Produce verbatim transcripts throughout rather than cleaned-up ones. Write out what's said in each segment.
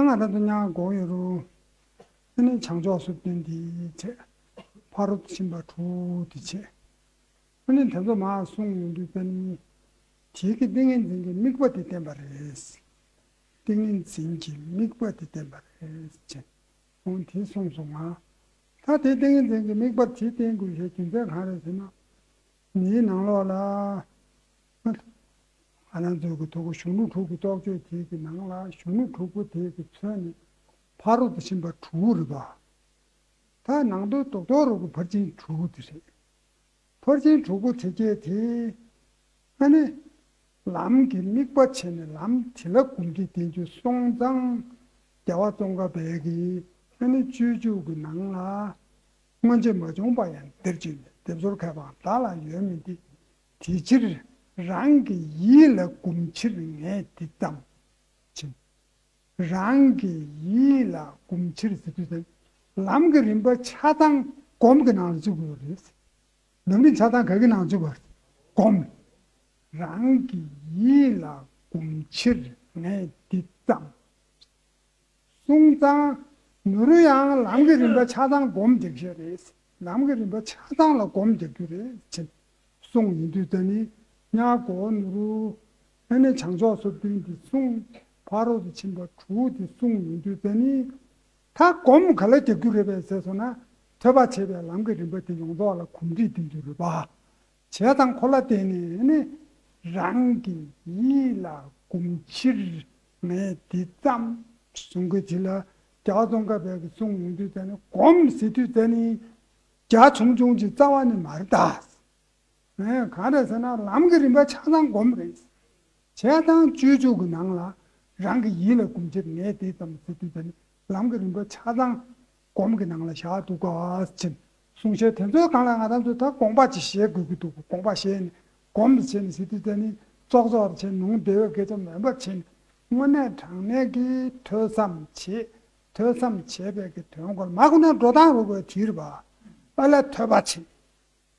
ང་རང་ཚོ་ཉག་གོ་ཡོད་རུང་། ཨ་ནི་བྱང་ཕྱོགས་སུ་སྟོན་དེ་བྱས། ཕ་རོལ་ཏུ་ཕྱིན་པ་དྲུག་དེ་བྱས། ཨ་ནི་དེ་ཚོ་མར་གསུངས་ཡོང་དུས་ཙ་ནི། དེའི་གི་ཏིང་ངེ་འཛིན་གྱི་དམིགས་པ་དེ་བསྟན་པ་རེད། ཏིང་ངེ་འཛིན་གྱི་དམིགས་པ་དེ་བསྟན་པ་རེད་ཅེས། འོང་དེ་གསུངས་སོང་ང་། ད་དེ་ཏིང་ངེ་འཛིན་གྱི་དམིགས་པ་དེ་བསྟན་དགོས་ཞེས་རྒྱུ་མཚན་གང་རེད་ཟེར་ན། འདིའི་ནང་ལོགས་ལ། ང་རང་ཚོའི་གི་ཐུགས་ཀྱི་གཞོན་ནུ་དྲུག་གི་རྟོགས་བརྗོད་དེ་གི་ནང་ལ་གཞོན་ནུ་དྲུག་པོ་དེ་གི་མཚོན་ནི་ཕ་རོལ་ཏུ་ཕྱིན་པ་དྲུག་རེད་པ། ད་ནང་དོན་རྡོག་རྡོག་རུ་གི་ཕར་ཕྱིན་དྲུག་དེ་རེད། ཕར་ཕྱིན་དྲུག་པོ་དེ་སྐད་དེ། ཨ་ནི། ལམ་གྱི་དམིགས་པ་བྱས་ནས་ལམ་དེ་ལ་གོམས་འདྲིས་ལྡན་རྒྱུ་སོང་ཙང་། རྒྱལ་བ་ཙོང་ཁ་པའི་གི་ཨ་ནི་སྤྱོད་འཇུག་གི་ནང་ལ། སྔོན་ཆད་མ་བྱུང་བ་ཡང་འདིར་བྱོན་ནས། སྡེབ་སྦྱོར་མཁས་པའང་བདག་ལ་ཡོད་མིན་ཏེ། དེ་ཕྱིར་རང་གི་ཡིད་ལ་གོམས་ཕྱིར་ངས་འདི་བརྩམས། ཕྱིན། རང་གི་ཡིད་ལ་གོམས་ཕྱིར་ཟེར་དུས་ཙམ། ལམ་གྱི་རིམ་པ་ཆ་ཚང་སྒོམ་གྱི་ནང་ལ་བཅུག་དགོས་རེད། ལམ་རིམ་ཆ་ཚང་ག་གི་ནང་བཅུག་དགོས་རེད། སྒོམ། རང་གི་ཡིད་ལ་གོམས་ཕྱིར་ངས་འདི་བརྩམས། གསུངས་ཙང་། ནུ་རུ་ཡང་ལམ་གྱི་རིམ་པ་ཆ་ཚང་སྒོམ་རྒྱག་ཤེས་རེད། ལམ་གྱི་རིམ་པ་ཆ་ཚང་ལ་སྒོམ་རྒྱག་རྒྱུ་རེད་ཅེས་གསུངས་ཡོང་དུས་ཙ་ནི། ཉག་གོ་ནུ་རུ། ཨ་ནི་བྱང་ཕྱོགས་སུ་སྟོན་དེ་གསུངས། ཕ་རོལ་ཏུ་ཕྱིན་པ་དྲུག་དེ་གསུངས་ཡོང་དུས་ཙ་ནི། ད་སྒོམ་ག་ལ་རྒྱག་རྒྱུ་རེད་པས་ཟེར་སོང་ན། ཐོས་པ་བྱས་པའི་ལམ་གྱི་རིམ་པ་དེ་ཡོངས་རྫོགས་ལ་གོམས་འདྲིས་ལྡན་རྒྱུ་རེད་པ། བྱས་ཙང་ཁོ་ལ་བརྟེན་ནས་ནི། རང་གི་ཡིད་ལ་གོམས་ཕྱིར་ངས་འདི་བརྩམས། གསུང་གི་དེ་ལ་རྒྱལ་བ་ཙོང་ཁ་པས་གི་གསུང་ཡོང་དུས་ཙ་ནི། སྒོམ་ཟེར་དུས་ཙ་ནི། རྒྱ་ཆུང་ཆུང་གི་རྩ་བ་ནི་མ་རེད་ད། ཨེ། གང་རེད་ཟེར་ན་ལམ་གྱི་རིམ་པ་ཆ་ཚང་སྒོམ་རེད། བྱས་ཙང་སྤྱོད་འཇུག་གི་ནང་ལ། རང་གི་ཡིད་ལ་གོམས་ཕྱིར་ངས་འདི་བརྩམས་ཟེར་དུས་ཙ་ནི། ལམ་གྱི་རིམ་པ་ཆ་ཚང་སྒོམ་གྱི་ནང་ལ་བཞག་འདུག་ག་ཅེས་གསུངས་བཤད་དེ་ཚོའི་སྒང་ལ་ང་རང་ཚོ་ད་དགོངས་པ་ཅིག་བཞེས་དགོས་ཀྱི་འདུག་དགོངས་པ་བཞེས་ནས་སྒོམ་བྱས་ནས་ཟེར་དུས་ཙ་ནི། ཙོག་ཙོག་བྱས་ནོངས་བདེ་བའི་སྐད་ཆ་མེད་པ་བྱས་ནས། དངོས་གནས་དྲང་གནས་ཀྱི་ཐོས་བསམ་བྱེད། ཐོས་བསམ་བྱས་པའི་གི་དོན་སྐོར་མ་ཁོ་ན་འགྲོ་སྟངས་རུ་དགོས་དྲིས་པ། ཨ་ལས་ཐོས་པ་བྱེད།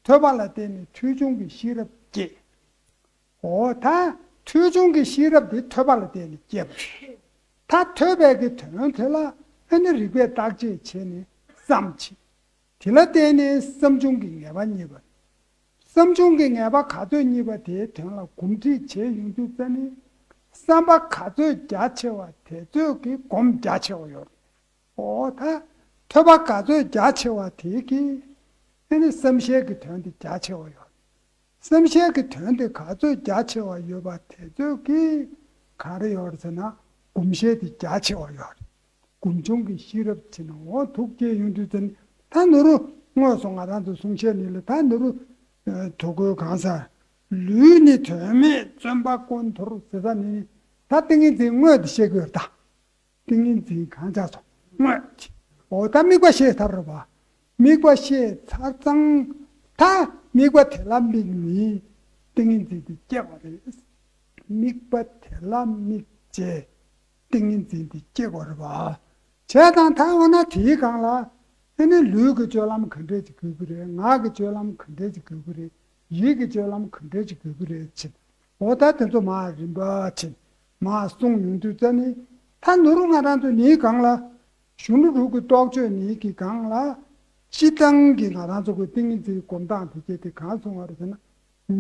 ཐོས་པ་ལ་བརྟེན་ནས་ཐོས་བྱུང་གི་ཤེས་རབ་སྐྱེ། འོ་ད། ཐོས་བྱུང་གི་ཤེས་རབ་དེ་ཐོས་པ་ལ་བརྟེན་ནས་སྐྱེས་པ་རེད། ད་ཐོས་པའི་གི་དོན་དེ་ལ་ཨ་ནི་རིགས་པས་བརྟག་དཔྱད་བྱས་ནས་བསམ་བྱེད། དེ་ལ་བརྟེན་ནས་བསམ་བྱུང་གི་ངེས་པ་རྙེད་པ། བསམ་བྱུང་གི་ངེས་པ་ག་ཚོད་རྙེད་པ་དེའི་དོན་ལ་གོམས་འདྲིས་བྱས་ཡོང་དུས་ཙ་ནི། བསམ་པ་ག་ཚོད་རྒྱ་ཆེ་བ་དེ་ཚོད་ཀྱི་སྒོམ་རྒྱ་ཆེ་བ་ཡོད་རེད། འོ་ད། ཐོས་པ་ག་ཚོད་རྒྱ་ཆེ་བ་དེ་གིས་ཨ་ནི་བསམ་ཤེས་ཀྱི་དོན་དེ་རྒྱ་ཆེ་བ་ཡོད། བསམ་ཤེས་ཀྱི་དོན་དེ་ག་ཚོད་རྒྱ་ཆེ་བ་ཡོད་པ་དེ་ཚོད་ཀྱིས་ག་རེ་ཡོད་རེད་ཟེར་ན། སྒོམ་ཤེས་དེ་རྒྱ་ཆེ་བ་ཡོད་རེད། སྒོམ་བྱུང་གི་ཤེས་རབ་ཕྱིན་ནས་འོ་ཐུགས་བསྐྱེད་ཡོང་དུས་ཙ་ནི། ད་ནུ་རུ་དངོས་སུ་ང་རང་ཚོ་གསུང་བཤད་ནི་ལ། ད་ནུ་རུ་དུ་གོའི་གང་ཟག་ལུས་ནི་དོན་མེད་བརྩོན་པ་ཀུན་འཐོར་ཟེར་ས་ནི། ད་ཏིང་ངེ་འཛིན་དངོས་དེ་བཤད་ཀྱི་ཡོད་རེད་ད། ཏིང་ངེ་འཛིན་གང་ཆགས་སོ་དངོས། འོ་ད་དམིགས་པ་ཤེས་ཚར་རེད་པ། དམིགས་པ་ཤེས་ཚར་ཙང་། ད་དམིགས་པ་དེ་ལ་དམིགས་ནས་ཏིང་ངེ་འཛིན་དེ་སྐྱེ་བ་རེད། དམིགས་པ་དེ་ལ་དམིགས་བྱས་ཏིང་ངེ་འཛིན་དེ་སྐྱེ་དགོས་རེད་པ། བྱས་ཙང་ད་འོ་ན་དེའི་སྒང་ལ་ཨ་ནི་ལུས་ཀྱི་སྤྱོད་ལམ་ག་འདྲས་ཅིག་དགོས་ཀྱི་རེད། ངག་གི་སྤྱོད་ལམ་ག་འདྲས་ཅིག་དགོས་ཀྱི་རེད། ཡིད་ཀྱི་སྤྱོད་ལམ་ག་འདྲས་ཅིག་དགོས་ཀྱི་རེད་ཅེས། འོ་ད་དེ་ཚོ་མར་རིམ་པ་བྱས་མར་གསུངས་ཡོང་དུས་ཙ་ནི། ད་ནུ་རུ་ང་རང་ཚོ་ནིའི་སྒང་ལ། གཞོན་ནུ་དྲུག་གི་རྟོགས་བརྗོད་ནིའི་གི་སྒང་ལ། སྤྱིར་བཏང་གི་ང་རང་ཚོ་གི་ཏིང་ངེ་འཛིན་སྒོམ་སྟངས་དེ་སྐད་དེ་གང་གསུང་བ་རེད་ཟེར་ན།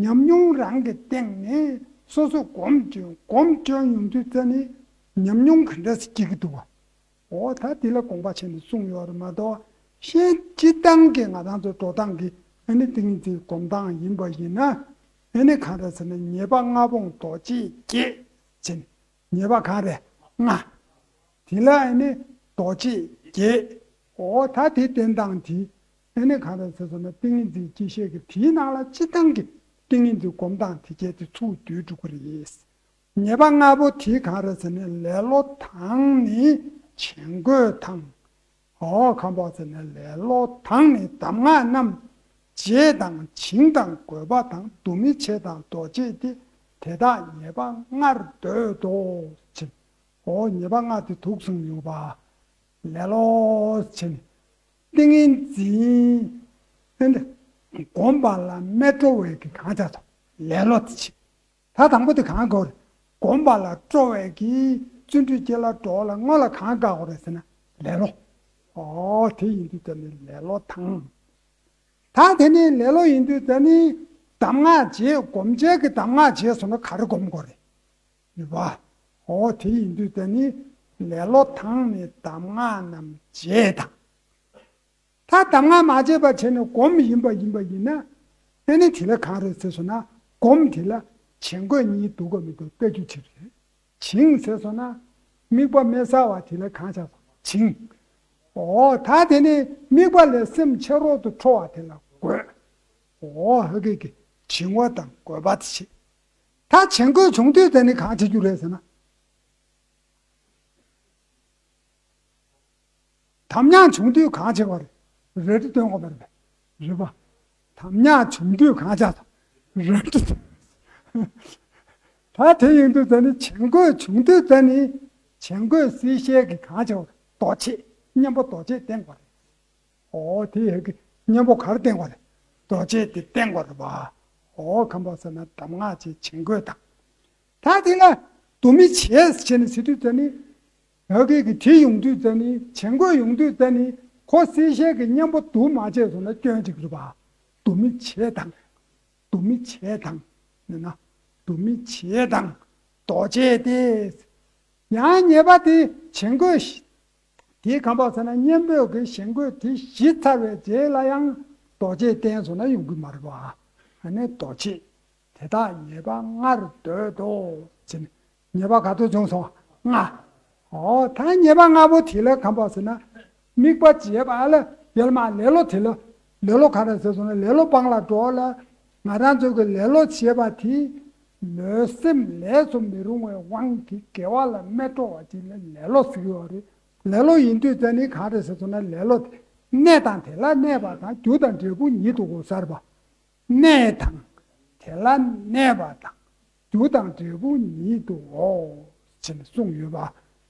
ཉམས་མྱོང་རང་གི་སྟེང་ནས་སོ་སོ་སྒོམ་བྱོན་སྒོམ་བྱོན་ཡོང་དུས་ཙ་ནི། ཉམས་མྱོང་ག་འདྲ་ཞིག་སྐྱེ་གི་འདུག་བ། འོ་ད་འདི་ལ་དགོངས་པ་བྱས་ནས་གསུངས་ཡོད་རེད་མ་གཏོགས། གཞན་སྤྱིར་བཏང་གི་ང་རང་ཚོ་འགྲོ་སྟངས་ཀྱི་ཨ་ནི་ཏིང་ངེ་འཛིན་སྒོམ་སྟངས་ཡིན་པ་ཡིན་ན། ཨ་ནི་གང་རེད་ཟེར་ན། ཉེས་པ་ལྔ་སྤོང་རྡོ་རྗེ་རྒྱས་ཟེར་ནས། ཉེས་པ་གང་རེད། ལྔ། དེ་ལ་ཨ་ནི་རྡོ་རྗེ་རྒྱས། འོ་ད་དེ་བསྟན་སྟངས་དེ་ཨ་ནི་གང་རེད་ཟེར་སོང་ན། ཏིང་ངེ་འཛིན་སྐྱེ་ཤེས་ཀྱི་དེའི་ནང་ལ་སྤྱིར་བཏང་གི་ཏིང་ངེ་འཛིན་སྒོམ་སྟངས་དེ་གྱད་དེ་ཚུར་བསྡུས་འགྲོ་གི་རེད། ཉེས་པ་ལྔ་པོ་དེ་གང་རེད་ཟེར་ན། ལེ་ལོ་དང་ནི་བྱིང་རྒོད་དང་། འོ་ཁམས་པ་ཟེར་ན། ལེ་ལོ་དང་ནི་གདམས་ངག་རྣམས། བྱས་དང་བྱིང་དང་རྒོད་པ་དང་། འདུ་མི་བྱེད་དང་ལྡོག་བྱེད་དེ། དེ་དག་ཉེས་པ་ལྔར་འདོད་དོ། ཅེས། འོ་ཉེས་པ་ལྔ་དེ་དུག་གསུམ་ཡོད་པ། ལེ་ལོ་ཟེར་ནས། ཏིང་ངེ་འཛིན། ཨེ་འདི། སྒོམ་པ་ལ་མི་སྤྲོ་བའི་གི་གང་བྱ་དང་ལེ་ལོ་དེ་བྱེད། ད་དང་པོ་དེ་གང་དགོས་རེད། སྒོམ་པ་ལ་སྤྲོ་བའི་གི་ བརྩོན་འགྲུས་སྐྱེ་ལ་འགྲོ་ལ་བསྔོ་ལ་གང་དགའ་བ་རེད་ཟེར་ན་ལེ་ལོ། ཨོ་དེ་ཡིན་དུས་ད་ནི་ལེ་ལོ་དང་། ད་དེ་ནི་ལེ་ལོ་ཡིན་དུས་ད་ནི་གདམས་ངག་བྱེད་སྒོམ་བྱེད་ཀྱི་གདམས་ངག་བྱས་སོང་ན་ག་རེ་སྒོམ་དགོས་རེད། རེད་བ། ཨོ་དེ་ཡིན་དུས་ད་ནི་ལེ་ལོ་དང་ནི་གདམས་ངག་རྣམས་བྱེད་དང་། ད་གདམས་ངག་མ་བྱས་པ་བྱས་ནས་སྒོམ་ཡིན་པ་ཡིན་པ་ཡིན་ན། ཨ་ནི་དེ་ལ་གང་རེད་ཟེར་སོང་ན་སྒོམ་དེ་ལ་བྱེད་དགོས་གཉིས་འདུག་ག་མི་འདུག་ལྟ་རྒྱུ་ཅིག་རེད། བྱིང་ཟེར་སོང་ན་དམིགས་པ་མི་གསལ་བ་དེ་ལ་གང་བྱ་བྱིང་། ཨོ་ད་དེ་ནི་དམིགས་པ་ལས་སེམས་ཕྱི་རོལ་དུ་འཕྲོ་བ་དེ་ལ་རྒོད། ཨོ་ཧ་གི་གི་བྱིང་བ་དང་རྒོད་པ་དེ་བྱེད། ད་བྱེད་དགོས་བྱུང་དུས་དེ་ནི་གང་བྱེད་རྒྱུ་རེད་ཟེར་ན། དམ་ཉམས་བྱུང་དུས་གང་བྱེད་པ་རེད། རལ་གྲི་སྟོན་དགོས་པ་རེད་པས། རེད་པ། དམ་ཉམས་བྱུང་དུས་གང་བྱ་དང་། རལ་གྲི་སྟོན། ད་དེ་ཡིན་དུས་ད་ནི་བྱེད་དགོས་བྱུང་དུས་ད་ནི་བྱེད་དགོས་སྲིད་ཤེས་ཀྱི་གང་བྱེད་པ་རེད། ལྡོག་ཕྱིན་གཉེན་པོ་ལྡོག་ཕྱིན་བསྟན་དགོས་རེད། ཨོ་དེ་ཡི་གི་གཉེན་པོ་ག་རེ་བསྟན་དགོས་རེད། ལྡོག་ཕྱིན་དེ་བསྟན་དགོས་རེད་པ། ཨོ་གང་པ་ཟེར་ན་གདམས་ངག་ཅིག་བྱེད་དགོས་དང་། ད་དེ་ལ་དུ་མི་བྱེད་ཟེར་ནས་ཟེར་དུས་ཙ་ནི། ཡ་གི་གི་དེ་ཡོང་དུས་ཙ་ནི་བྱེད་དགོས་ཡོང་དུས་ཙ་ནི་ཁོ་སྲིད་ཤེས་ཀྱི་གཉེན་པོ་དུ་མ་བྱས་སོང་ན་སྐྱོན་གཅིག་རེད་པ། དུ་མི་བྱེད་དང་། དུ་མི་བྱེད་དང་། ནི་ན། དུ་མི་བྱེད་དང་། ལྡོག་ཕྱིན་ཏེ། ཡང་ཉེས་པ་དེ་བྱེད་དགོས། དེ་གང་པ་ཟེར་ན་གཉེན་པོས་ཀྱི་བྱེད་དགོས་དེ་ཞི་ཚར་བའི་རྗེས་ལ་ཡང་ལྡོག་ཕྱིན་བསྟན་སོང་ན་ཡོང་གི་མ་རེད་པ། ཨ་ནི་ལྡོག་ཕྱིན། དེ་དག་ཉེས་པ་ལྔར་འདོད་དོ། ཟེར་ནས་ཉེས་པ་ག་ཚོད་བྱུང་སོང་། ལྔ། ཨོ་ད་ཉེས་པ་ལྔ་པོ་དེ་ལ་གང་པ་ཟེར་ན། དམིགས་པ་བྱས་པ་ལ་ཡར་མར་ལེ་ལོ་དེ་ལ། ལེ་ལོ་ག་རེ་ཟེར་སོང་ན་ལེ་ལོ་སྤང་ལ་འགྲོ་ལ། ང་རང་ཚོ་གི་ལེ་ལོ་བྱེད་པ་དེ། ལུས་སེམས་ལས་སུ་མི་རུང་བའི་དབང་གིས་དགེ་བ་ལ་མི་སྤྲོ་བ་ཅིག་ལ་ལེ་ལོ་ཟེར་གྱི་ཡོད་རེད། ལེ་ལོ་ཡིན་དུས་ཙ་ནི་ག་རེ་ཟེར་སོང་ན་ལེ་ལོ་དེ། གནས་དང་དེ་ལ་གནས་པ་དང་རྒྱུ་དང་འབྲས་བུ་ཉིད་དུ་འོ་ཟེར་བ། གནས་དང་། དེ་ལ་གནས་པ་དང་། རྒྱུ་དང་འབྲས་བུ་ཉིད་དུ་འོ། ཅེས་གསུངས་ཡོད་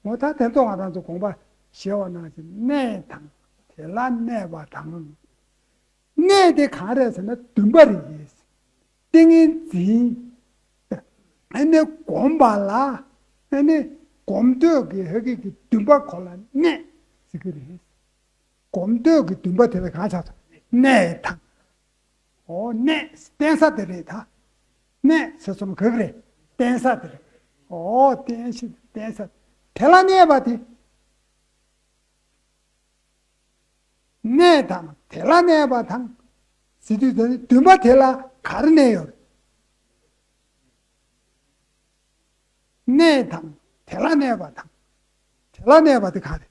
པ། འོ་ད་དེ་ཚོ་ང་རང་ཚོ་དགོངས་པ་བཞེས་པ་ནང་བཞིན་གནས་དང་དེ་ལ་གནས་པ་དང་། གནས་དེ་གང་རེད་ཟེར་ན་འདུན་པ་རེད། ཏིང་ངེ་འཛིན། ཨ་ནི་སྒོམ་པ་ལ། ཨ་ནི་སྒོམ་འདོད་ཀྱི་ཧ་གི་གི་འདུན་པ་ཁོ་ལ་གནས་ཟེར་གི་རེད། སྒོམ་འདོད་ཀྱི་འདུན་པ་དེ་ལ་གང་ཆགས་སོང་། གནས་དང་། ཨོ་གནས་བརྟེན་ས་དེ་རེད་ད། གནས་ཟེར་སོང་ག་གི་རེད། བརྟེན་ས་དེ་རེད། ཨོ་བརྟེན་ཞིང་བརྟེན་ས། དེ་ལ་གནས་པ་དེ། གནས་དང་དེ་ལ་གནས་པ་དང་། ཟེར་དུས་དེ་ནི་འདུན་པ་དེ་ལ་ག་རེ་གནས་ཡོད་རེད། གནས་དང་དེ་ལ་གནས་པ་དང་། དེ་ལ་གནས་པ་དེ་ག་རེ།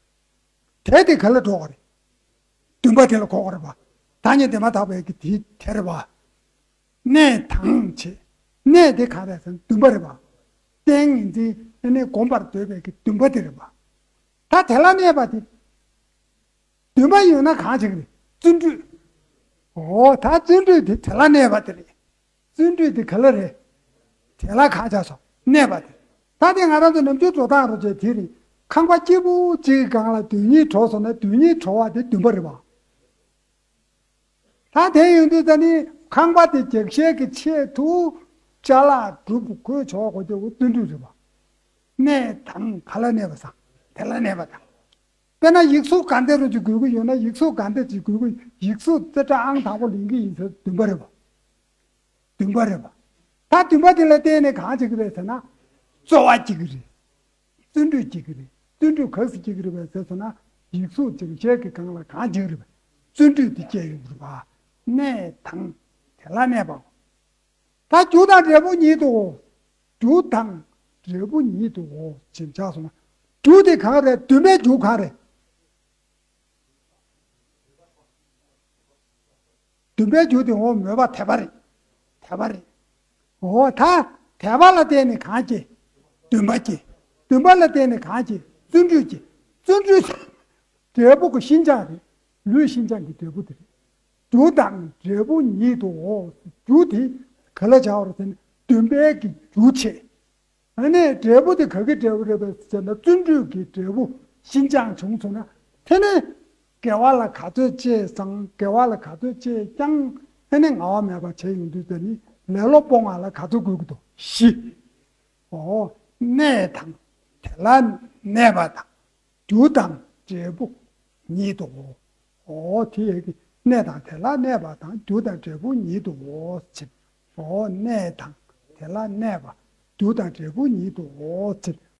དེ་དེ་ག་ལ་འགྲོ་བ་རེད། འདུན་པ་དེ་ལ་གོ་བ་རེད་པ། ད་ཉིད་དེ་མ་ཐག་པའི་གི་དེ་དེ་རེད་པ། གནས་དང་བྱེད། གནས་དེ་ག་རེ་ཟེར་ན་འདུན་པ་རེད་པ། ཏིང་ངེ་འཛིན་ཨ་ནི་སྒོམ་པར་འདོད་པའི་གི་འདུན་པ་དེ་རེད་པ། ད་དེ་ལ་གནས་པ་དེ། འདུན་པ་ཡོད་ན་གང་བྱེད་ཀྱི་རེད། བརྩོན་འགྲུས། འོ་ད་བརྩོན་འགྲུས་དེ་དེ་ལ་གནས་པ་དེ་རེད། བརྩོན་འགྲུས་དེ་ག་ལ་རེད། དེ་ལ་གང་བྱས་སོང་། གནས་པ་དེ། ད་དེ་ང་རང་ཚོ་ནམ་རྒྱུན་འགྲོ་སྟངས་རོ་བྱས་དེ་རེད། ཁང་པ་སྐྱིད་པོ་གཅིག་གི་སྒང་ལ་དོན་གཉིས་གྲོགས་སོང་ན་དོན་གཉིས་གྲོགས་པ་དེ་འདུན་པ་རེད་པ། ད་དེ་ཡོང་དུས་ད་ནི་ཁང་པ་དེ་རྒྱག་ཤེས་ཀྱི་ཆེད་དུ་ཅ་ལག་སྒྲུབ་དགོས་ཆོག་གོ་དེ་འོ་བརྩོན་འགྲུས་རེད་པ། གནས་དང་ག་ལ་གནས་པ་སང་དེ་ལ་གནས་པ་དང་། དཔེར་ན་ཡིག་གཟུགས་ག་འདྲ་རུ་ཅིག་དགོས་ཀྱི་ཡོད་ན་ཡིག་གཟུགས་ག་འདྲ་ཅིག་དགོས་ཀྱི་ཡིག་གཟུགས་རྩེ་གྲ་ཨང་དང་པོ་ལེན་གྱི་ཡིན་ཟེར་འདུན་པ་རེད་པ། འདུན་པ་རེད་པ། ད་འདུན་པ་དེ་ལ་བརྟེན་ནས་གང་བྱེད་ཀྱི་རེད་ཟེར་ན། རྩོལ་བ་སྐྱེ་གི་རེད། བརྩོན་འགྲུས་སྐྱེ་གི་རེད། བརྩོན་འགྲུས་ག་ཟེ་སྐྱེ་གི་རེད་པས་ཟེར་སོང་ན། ཡིག་གཟུགས་སྦྱང་བྱེད་ཀྱི་སྒང་ལ་གང་བྱེད་ཀྱི་རེད་པས། བརྩོན་འགྲུས་དེ་སྐྱེ་ཡོང་གི་རེད་པ། གནས་དང་། དེ་ལ་གནས་པའོ། ད་རྒྱུ་དང་འབྲས་བུ་ཉིད་དུའོ། རྒྱུ་དང་འབྲས་བུ་ཉིད་དུའོ་ཅེས་བྱས་སོང་ན། རྒྱུ་དེ་གང་རེད། འདུན་པའི་རྒྱུ་གང་རེད། འདུན་པའི་རྒྱུ་དེ་འོ་མོས་པ་དད་པ་རེད། དད་པ་རེད། འོ་ད་དད་པ་ལ་བརྟེན་ནས་གང་སྐྱེ། འདུན་པ་སྐྱེ། འདུན་པ་ལ་བརྟེན་ནས་གང་སྐྱེ། བརྩོན་འགྲུས་སྐྱེ། བརྩོན་འགྲུས། འབྲས་བུ་གི་ཤིན་སྦྱངས་རེད། ལུས་ཤིན་སྦྱངས་ཀྱི་འབྲས་བུ་དེ་རེད། རྒྱུ་དང་འབྲས་བུ་ཉིད་དུའོ། རྒྱུ་དེ་ག་ལ་བྱ་བར་ཟེར་ན་འདུན་པའི་གི་རྒྱུ་བྱེད། ཨ་ནི་འབྲས་བུ་དེ་ག་གི་འབྲས་བུ་རེད་པས་ཟེར་ན་བརྩོན་འགྲུས་ཀྱི་འབྲས་བུ་ཤིན་སྦྱངས་བྱུང་སོང་ན་དེ་ནི་དགེ་བ་ལ་ག་ཚོད་སྤྱད་བསགས། དགེ་བ་ལ་ག་ཚོད་སྤྱད་བསགས། ཨ་ནི་ངལ་བ་མེད་པར་བྱས་ཡོང་དུས་དེ་ནི་ལེ་ལོ་སྤོང་བ་ལ་ག་ཚོད་དགོས་ཀྱི་འདུག་ཞི། འོ། གནས་དང་ དེ་ལ་གནས་པ་དང་། རྒྱུ་དང་འབྲས་བུ་ཉིད་དོ། འོ་དེ་ཡི་གནས་དང་དེ་ལ་གནས་པ་དང་རྒྱུ་དང་འབྲས་བུ་ཉིད་དོ་ཟེར། འོ་གནས་དང་དེ་ལ་གནས་པ་རྒྱུ་དང་འབྲས་བུ་ཉིད་དོ་ཟེར།